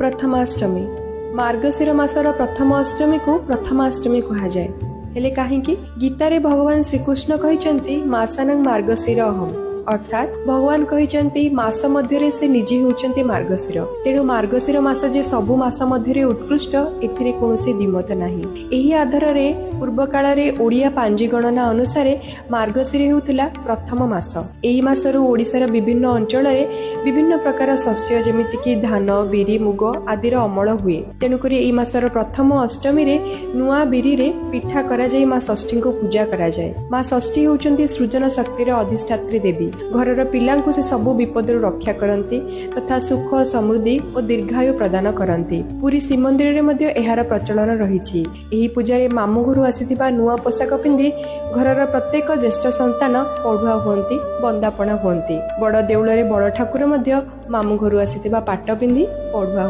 ପ୍ରଥମାଷ୍ଟମୀ। ମାର୍ଗଶିର ମାସର ପ୍ରଥମ ଅଷ୍ଟମୀକୁ ପ୍ରଥମାଷ୍ଟମୀ କୁହାଯାଏ। ହେଲେ କାହିଁକି? ଗୀତାରେ ଭଗବାନ ଶ୍ରୀକୃଷ୍ଣ କହିଛନ୍ତି, "ମାସାନଂ ମାର୍ଗଶିର ଅହମ୍"। ଅର୍ଥାତ୍ ଭଗବାନ କହିଛନ୍ତି, ମାସ ମଧ୍ୟରେ ସେ ନିଜେ ହେଉଛନ୍ତି ମାର୍ଗଶିର। ତେଣୁ ମାର୍ଗଶିର ମାସ ଯେ ସବୁ ମାସ ମଧ୍ୟରେ ଉତ୍କୃଷ୍ଟ, ଏଥିରେ କୌଣସି ଦ୍ୱିମତ ନାହିଁ। ଏହି ଆଧାରରେ ପୂର୍ବକାଳରେ ଓଡ଼ିଆ ପାଞ୍ଜି ଗଣନା ଅନୁସାରେ ମାର୍ଗଶିର ହେଉଥିଲା ପ୍ରଥମ ମାସ। ଏହି ମାସରୁ ଓଡ଼ିଶାର ବିଭିନ୍ନ ଅଞ୍ଚଳରେ ବିଭିନ୍ନ ପ୍ରକାର ଶସ୍ୟ, ଯେମିତିକି ଧାନ, ବିରି, ମୁଗ ଆଦିର ଅମଳ ହୁଏ। ତେଣୁକରି ଏହି ମାସର ପ୍ରଥମ ଅଷ୍ଟମୀରେ ନୂଆ ବିରିରେ ପିଠା କରାଯାଇ ମା ଷଷ୍ଠୀଙ୍କୁ ପୂଜା କରାଯାଏ। ମା ଷଷ୍ଠୀ ହେଉଛନ୍ତି ସୃଜନ ଶକ୍ତିର ଅଧିଷ୍ଠାତ୍ରୀ ଦେବୀ। ଘରର ପିଲାଙ୍କୁ ସେ ସବୁ ବିପଦରୁ ରକ୍ଷା କରନ୍ତି ତଥା ସୁଖ, ସମୃଦ୍ଧି ଓ ଦୀର୍ଘାୟୁ ପ୍ରଦାନ କରନ୍ତି। ପୁରୀ ଶ୍ରୀମନ୍ଦିରରେ ମଧ୍ୟ ଏହାର ପ୍ରଚଳନ ରହିଛି। ଏହି ପୂଜାରେ ମାମୁଁ ଘରୁ ଆସିଥିବା ନୂଆ ପୋଷାକ ପିନ୍ଧି ଘରର ପ୍ରତ୍ୟେକ ଜ୍ୟେଷ୍ଠ ସନ୍ତାନ ପଢୁଆ ହୁଅନ୍ତି, ବନ୍ଦାପଣା ହୁଅନ୍ତି। ବଡ଼ ଦେଉଳରେ ବଡ଼ ଠାକୁର ମଧ୍ୟ ମାମୁଁ ଘରୁ ଆସିଥିବା ପାଟ ପିନ୍ଧି ପଢୁଆ।